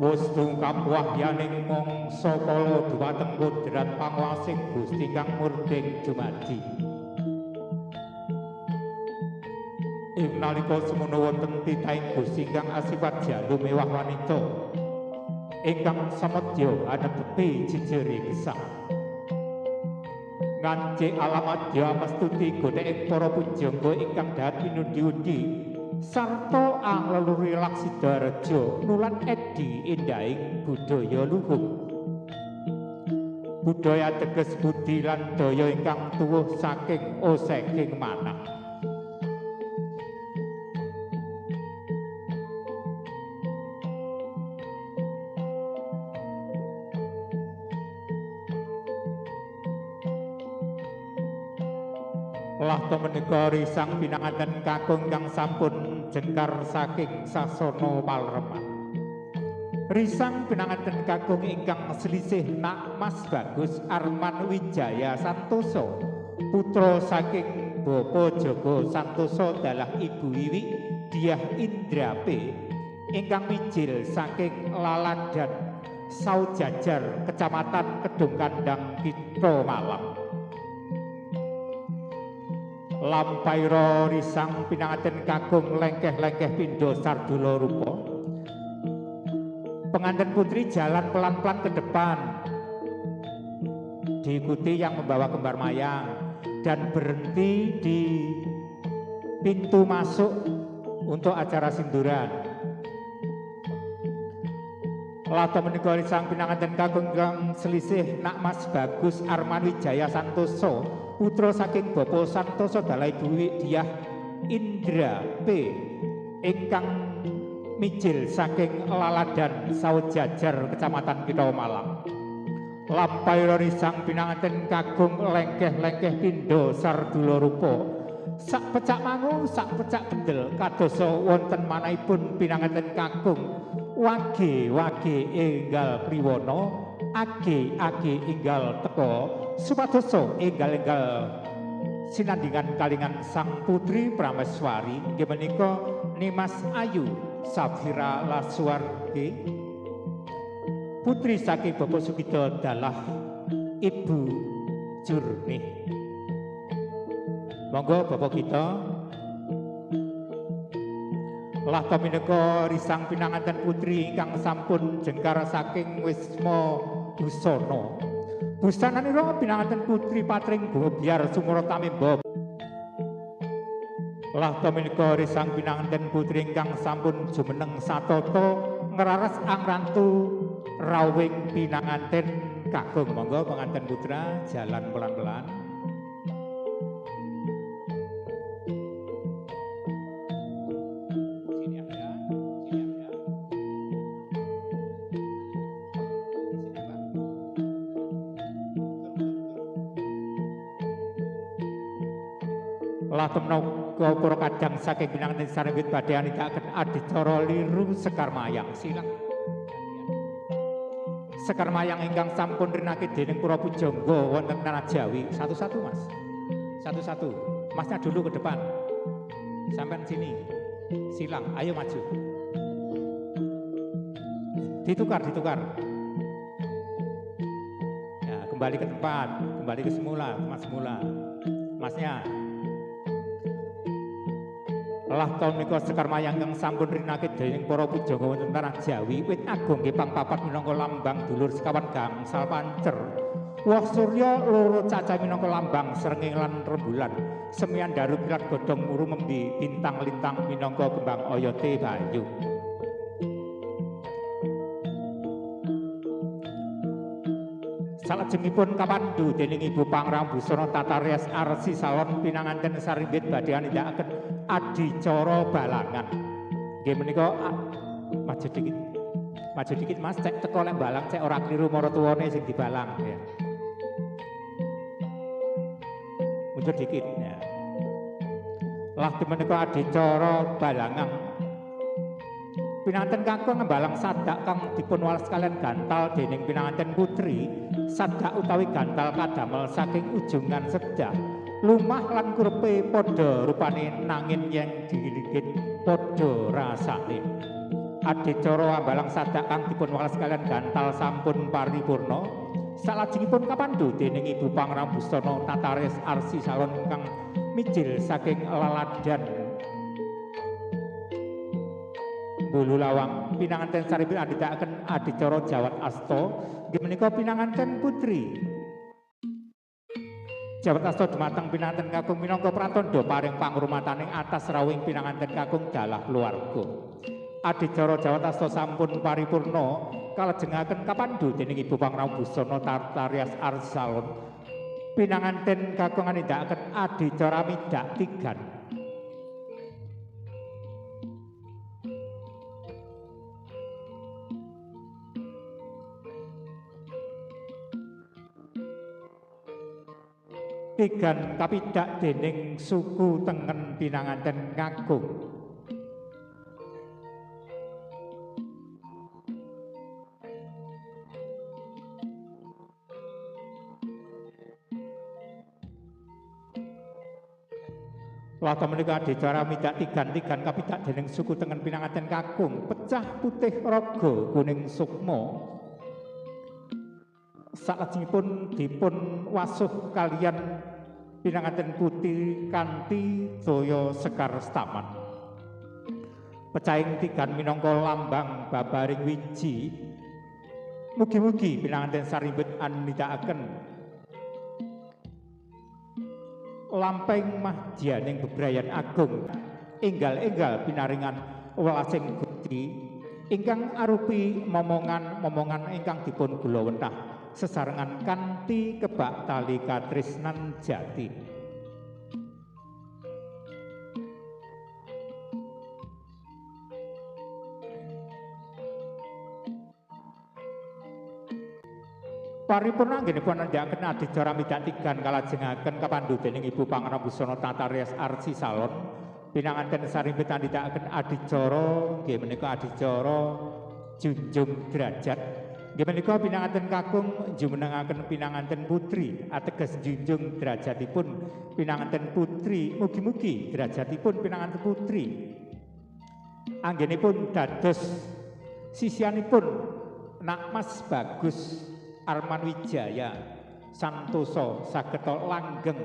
Wastu kapwahyaning mangsa kala dhumateng kodrat panguwasing Gusti kang murding dumadi. Ing nalika semono wonten titahing Gusti kang asifat jalu mewah wanita ingkang samedya anetepi jejere gesang. Ngancik alamadya amestuti gothek para pujangga ingkang dahat pinundi-undi sarta angleluri Laksidareja nulat edi endahing budaya luhung. Budaya teges budi lan daya ingkang tuwuh saking oseking manah. Lah menika risang pinanganten kakung kang sampun jengkar saking sasana palreman. Risang pinanganten kakung ingkang selisih Nak Mas Bagus Arman Wijaya Santoso, putra saking Bapa Jaga Santoso dalah Ibu Wiwi Diah Indra P ingkang mijil saking Laladan Saujajar Kecamatan Kedung Kandang Kitha Malang. Lampaira risang pinanganten kakung lengkeh-lengkeh pindha sardula rupa. Pengantin putri jalan pelan-pelan ke depan, diikuti yang membawa kembar mayang dan berhenti di pintu masuk untuk acara sinduran. Lata menika risang pinanganten kakung kang selisih Nak Mas Bagus Arman Wijaya Santoso, putra saking Bapa Santoso dalah Ibu Diah Indra P ingkang mijil saking Laladan Saujajar Kecamatan Kitha Malang. Lampaira risang pinanganten kakung lengkeh-lengkeh pindha sardula rupa. Sak pecak mangu, sak pecak kendel kadosa wonten manahipun pinanganten kakung wage-wage enggal kliwona, age-age enggal teka supadosa enggal-enggal sinandingan kalingan sang putri Prameswari inggih menika Nimas Ayu Safira Lasuarti, putri saking Bapak Sugito dalah Ibu Jurnih. Monggo Bapak kita. Lah mineka risang pinanganten putri ingkang sampun jengkar saking wisma busana. Busananira pinanganten putri patring biar sumura tamimba. Lah mineka risang pinanganten putri ingkang sampun jumeneng satata ngraras angrantu rawing pinanganten kakung. Monggo penganten putra jalan pelan-pelan. Lah menawa para kadang saking pinanganten saringgit badhe anindakaken adicara liru sekar mayang. Silang. Sekar mayang ingkang sampun rinakit dening para pujangga wonten tanah Jawi. Satu-satu, Mas. Satu-satu. Masnya dulu ke depan. Sampean sini. Silang, ayo maju. Ditukar, ditukar. Ya, kembali ke tempat, kembali ke semula, tempat semula. Masnya. Lah taun menika sekar mayang kang sampun rinakit dening para pujangga wonten tanah Jawi wit agung kepang papat minangka lambang dulur sekawan gangsal pancer. Woh surya loro cacah minangka lambang srengenge lan rembulan. Semian daru kilat godhong muru membi bintang lintang minangka kembang oyote bayu. Salajengipun kapandu dening Ibu Pangrambusana Tata Rias Arsi Salon pinanganten saringgit badhe nindakaken adicara balangan. Nggih menika maju dikit. Maju dikit Mas, cek teko lek balang cek ora kliru maratuwane sing dibalang ya. Mundur dikit ya. Lah menika adicara balangan. Pinanganten kakung ngembalang sadak kang dipun wales kalian gantal dening pinanganten putri. Sadak utawi gantal kadamel saking ujungan sedah lumah lan kurepe padha rupane nanging yen diligit padha rasane. Adicara ambalang sadak kang dipun wales kalian gantal sampun paripurna. Salajengipun kapandhu dening Ibu Pangrambusana Tataris Arsi Salon ingkang mijil saking laladan Bululawang pinanganten saripun andhitakaken adicara jawat asta inggih menika pinanganten putri. Jawat asta dumateng pinanganten kakung minangka pratandha paring pangrumataning atas rawuhing pinanganten kakung dalah keluarga. Adicara jawat asta sampun paripurna kalajengaken kapandhu dening Ibu Pangrambusana Tarias Arsalon pinanganten kakung anindakaken adicara midak tigan. Tigan kapidak dening suku tengen pinanganten kakung. Lata menika adicara midak tigan-tigan kapidak dening suku tengen pinanganten kakung pecah putih raga kuning sukma. Salajengipun dipun wasuh kalian pinanganten putih kanthi toya sekar setaman. Pecahing tigan minangka lambang babaring wiji. Mugi-mugi pinanganten sarimbit anindakaken lampahing madyaning bebrayan agung enggal-enggal pinaringan welasing Gusti ingkang arupi momongan-momongan ingkang dipun gulawentah sesarengan kanthi kebak tali katresnan jati. Paripurna anggenipun nandhakaken adicara midak tigan kalajengaken kapandhu dening Ibu Pangrambusana Tataries Arsi Salon pinanganten sarimbit andhitakaken adicara nggih menika adicara junjung derajat. Nggih menika pinanganten kakung jumenengaken pinanganten putri ateges junjung derajatipun pinanganten putri, mugi-mugi derajatipun pinanganten putri anggenipun dados sisianipun Nak Mas Bagus Arman Wijaya Santoso sageta langgeng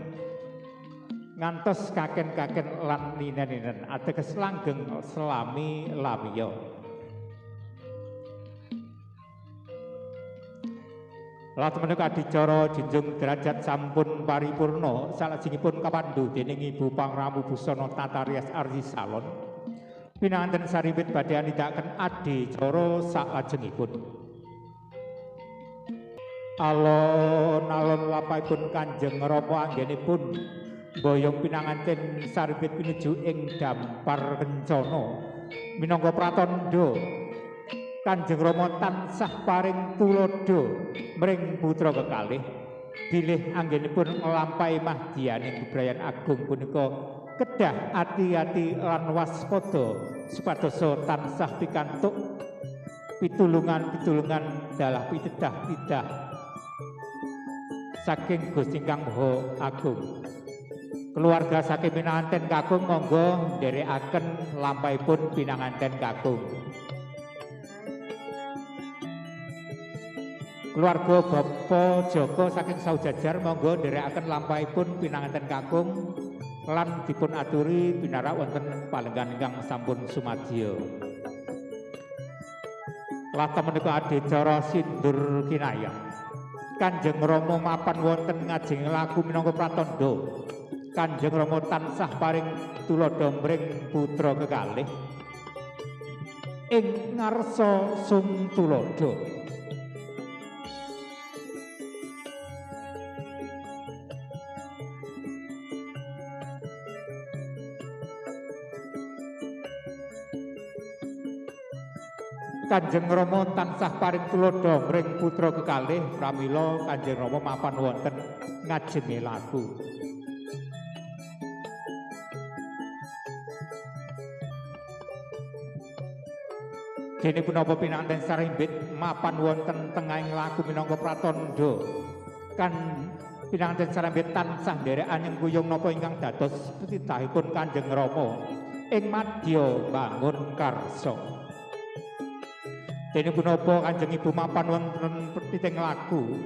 ngantos kaken-kaken lan ninen-ninen ateges langgeng selami lamiya. Lajeng menika adicara junjung derajat sampun paripurna salajengipun kapandhu dening Ibu Pangramu Busana Tataries Arsi Salon pinanganten sarimbit badhe anindakaken adicara salajengipun. Alon-alon lapahipun Kanjeng Rama anggenipun boyong pinanganten sarimbit pinuju ing dampar kencana minangka pratandha Kanjeng Rama tansah paring tuladha mring putra kekalih bilih anggenipun nglampahi madyaning bebrayan agung punika kedah ati-ati lan waspada supados tansah pikantuk pitulungan-pitulungan dalah pitedah-tidah saking Gusti Kang Maha Agung. Keluarga saking pinanganten kakung monggo nderekaken lampahipun pinanganten kakung. Keluarga Bapak Joko saking Saujajar monggo nderekaken lampahipun pinanganten kakung lan dipun aturi pinarak wonten palenggan ingkang sampun sumadyo. Lata menika adicara sindur kinayah. Kanjeng Rama mapan wonten ngajeng laku minangka pratandha. Kanjeng Rama tansah paring tuladha mring putra kekalih ing ngarsa sung tuladha. Kanjeng Rama tansah paring tuladha mring putra kekalih pramila Kanjeng Rama mapan wonten ngajenge laku. Dene punapa pinanganten sarimbit mapan wonten tengahing laku minangka pratandha. Kan pinanganten sarimbit tansah nderek anyengkuyung napa ingkang dados titahipun Kanjeng Rama ing madya bangun karsa. Dene punapa Kanjeng Ibu mapan wonten petiting laku.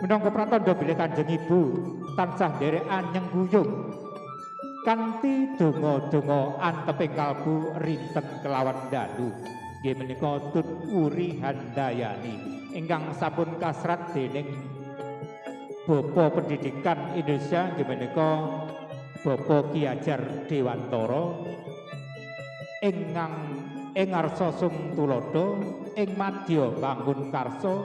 Minangka pratandha bilih Kanjeng Ibu tansah nderek anyengguyung kanthi donga-donga anteping kalbu rinten kelawan dalu. Nggih menika Tut Wuri Handayani ingkang sampun kasrat dening Bapak Pendidikan Indonesia nggih menika Bapak Ki Hajar Dewantara ing ngarsa sung tuladha ing madya bangun karsa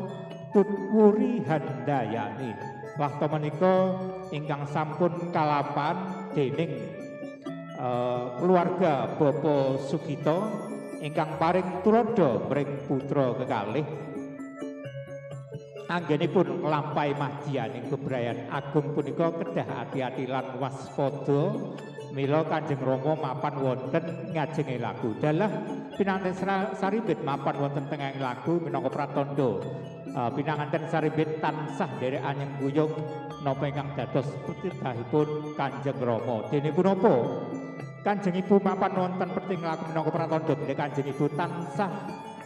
Tut Wuri Handayani. Wahta menika ingkang sampun kalapan dening keluarga Bapak Sugito ingkang paring tuladha mring putra kekalih anggenipun nglampahi madyaning bebrayan agung punika kedah ati-ati lan waspada. Mila Kanjeng Rama mapan wonten ngajenge lagu. Dalah pinanganten saribit mapan wonten tengahing lagu minangka pratandha pinanganten saribit tansah nderek anyengguyung napa ingkang dados petitahipun Kanjeng Rama. Dene punapa Kanjeng Ibu mapan wonten peting lagu minangka pratandha bilih Kanjeng Ibu tansah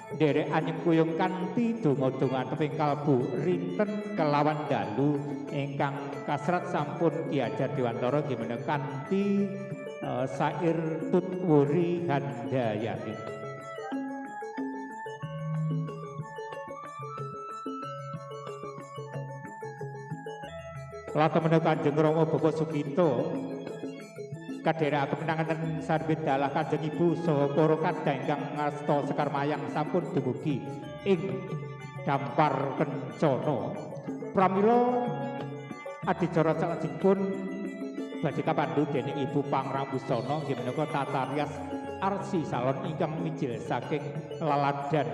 nderek anyengguyung kanthi donga-donga anteping kalbu rinten kelawan dalu ingkang kasrat sampun Ki Hajar Dewantara nggih menika kanthi sair Tut Wuri Handayani. Lata menika Kanjeng Rama Bapak Sugito kadherekaken pinanganten sarbit dalah Kanjeng Ibu saha para kadang ingkang ngasta sekar mayang sampun dumugi ing Dampar Kencana. Pramila adicara salajengipun badhe kapandhu dening Ibu Pangrambusana nggih menika tata rias Arsi Salon ingkang mijil saking Laladan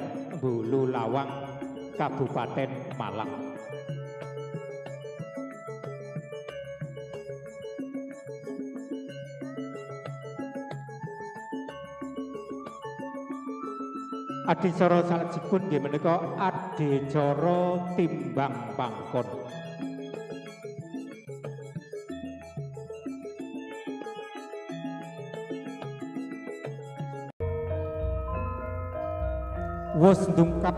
Bululawang Kabupaten Malang. Adicara salajengipun nggih menika adicara timbang pangkon. Wos ndungkap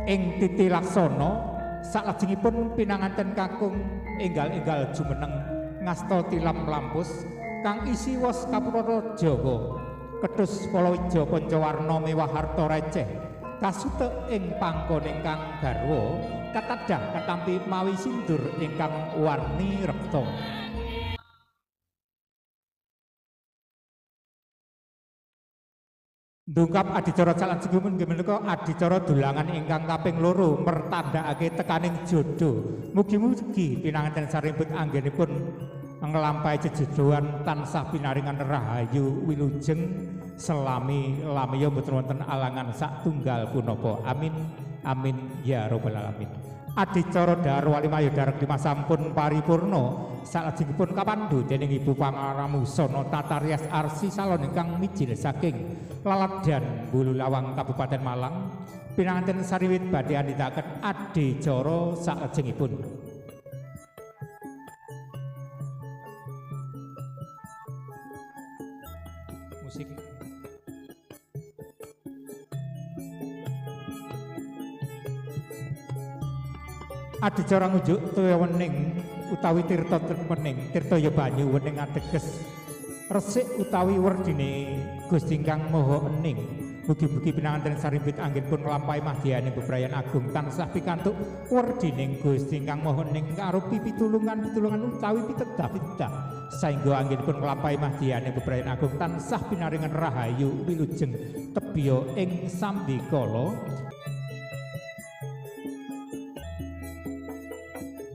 ing titi laksana salajengipun pinanganten kakung enggal-enggal jumeneng ngasta tilam lampus kang isi wos kapurana Jawa. Ketus palawija pancawarna mewah harta receh kasutek ing pangkon ingkang garwa katadah katampi mawi sindur ingkang warni rekta. Ndungkap adicara salajengipun nggih menika adicara dulangan ingkang kaping loro mertandhakake tekaning jodoh. Mugi-mugi pinanganten sarimbut anggenipun nglampahi jejodohan tansah pinaringan rahayu wilujeng selami lamiya mboten wonten alangan satunggal punapa. Amin amin ya rabbal alamin. Adicara dhahar wali mayo dhahar kelima sampun paripurna salajengipun kapandhu dening Ibu Pangramusana tata rias Arsi Salon ingkang mijil saking Laladan Bululawang Kabupaten Malang. Pinanganten sariwit badhe andhitaken adicara salajengipun. Musik. Adicara ngunjuk toya wening utawi tirta wening, tirta ya banyu wening ateges resik utawi werdine Gusti ingkang Maha Ening. Mugi-mugi pinanganten sarimbit anggenipun nglampahi madyaning bebrayan agung tansah pikantuk werdining Gusti ingkang Maha Ening arupi pitulungan-pitulungan utawi pitedah-pitedah saengga anggenipun nglampahi madyaning bebrayan agung tansah pinaringan rahayu wilujeng tebya ing sambikala.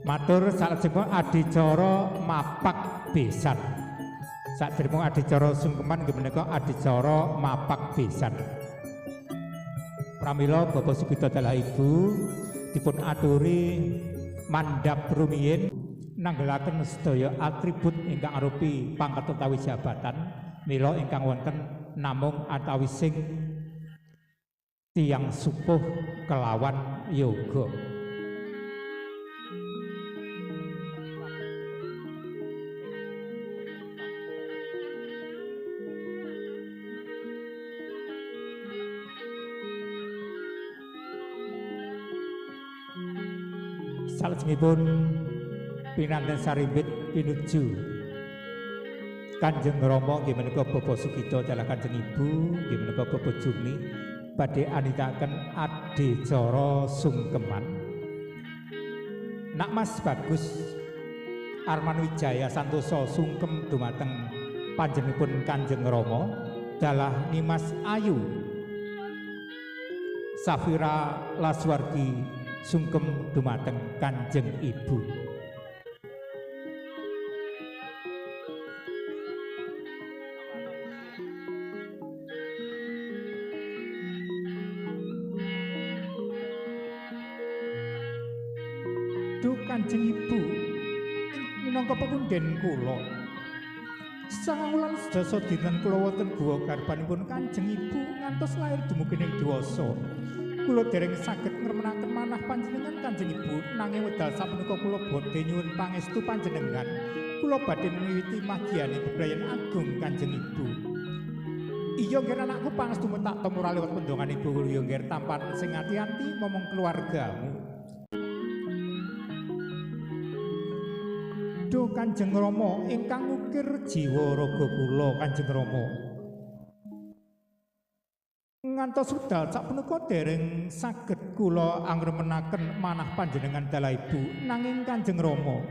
Matur salajengipun adicara mapak besan. Sakderenge adicara sungkeman nggih menika adicara mapak besan. Pramila Bapak Sugito dalah Ibu dipun aturi mandhap rumiyin nanggelaken sedaya atribut ingkang arupi pangkat utawi jabatan mila ingkang wonten namung antawising tiyang supuh kelawan yoga. Salajengipun pinanten sarimbit pinuju Kanjeng Rama nggih menika Bapak Sugito dalah Kanjeng Ibu nggih menika Bapak Jurni badhe anitaken adicara sungkeman. Nak Mas Bagus Arman Wijaya Santoso sungkem dumateng panjenenganipun Kanjeng Rama dalah Nimas Ayu Safira Laswargi sungkem dumateng Kanjeng Ibu. Duh Kanjeng Ibu minangka pepunden kula sangang wulan sedasa dinten kula wonten guwa garbanipun Kanjeng Ibu ngantos lair dumugi ing dewasa. Kula dereng saged ngremenaken manah panjenengan Kanjeng Ibu, nanging wedal sapunika kula badhe nyuwun pangestu panjenengan. Kula badhe miwiti madhyane bebrayan agung Kanjeng Ibu. Iya nggih anakku, pangestumu tak tampa ora liwat pendongan ibu ya nggih tampan sing ati-ati momong keluargamu. Duh Kanjeng Rama ingkang ngukir jiwa raga kula Kanjeng Rama. Ngantos wekdal sapunika dereng saged kula angremenaken manah panjenengan dalah Ibu, nanging Kanjeng Rama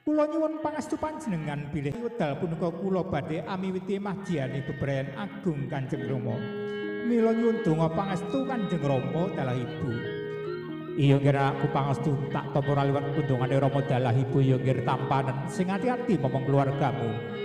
kula nyuwun pangestu panjenengan bilih wekdal punika kula badhe amiwiti madhyane bebrayan agung Kanjeng Rama. Mila nyuwun donga pangestu Kanjeng Rama dalah Ibu. Iya nggih aku pangestu tak tampa ora liwat kundungane Rama dalah Ibu ya nggih tampanen sing ati-ati momong keluargamu.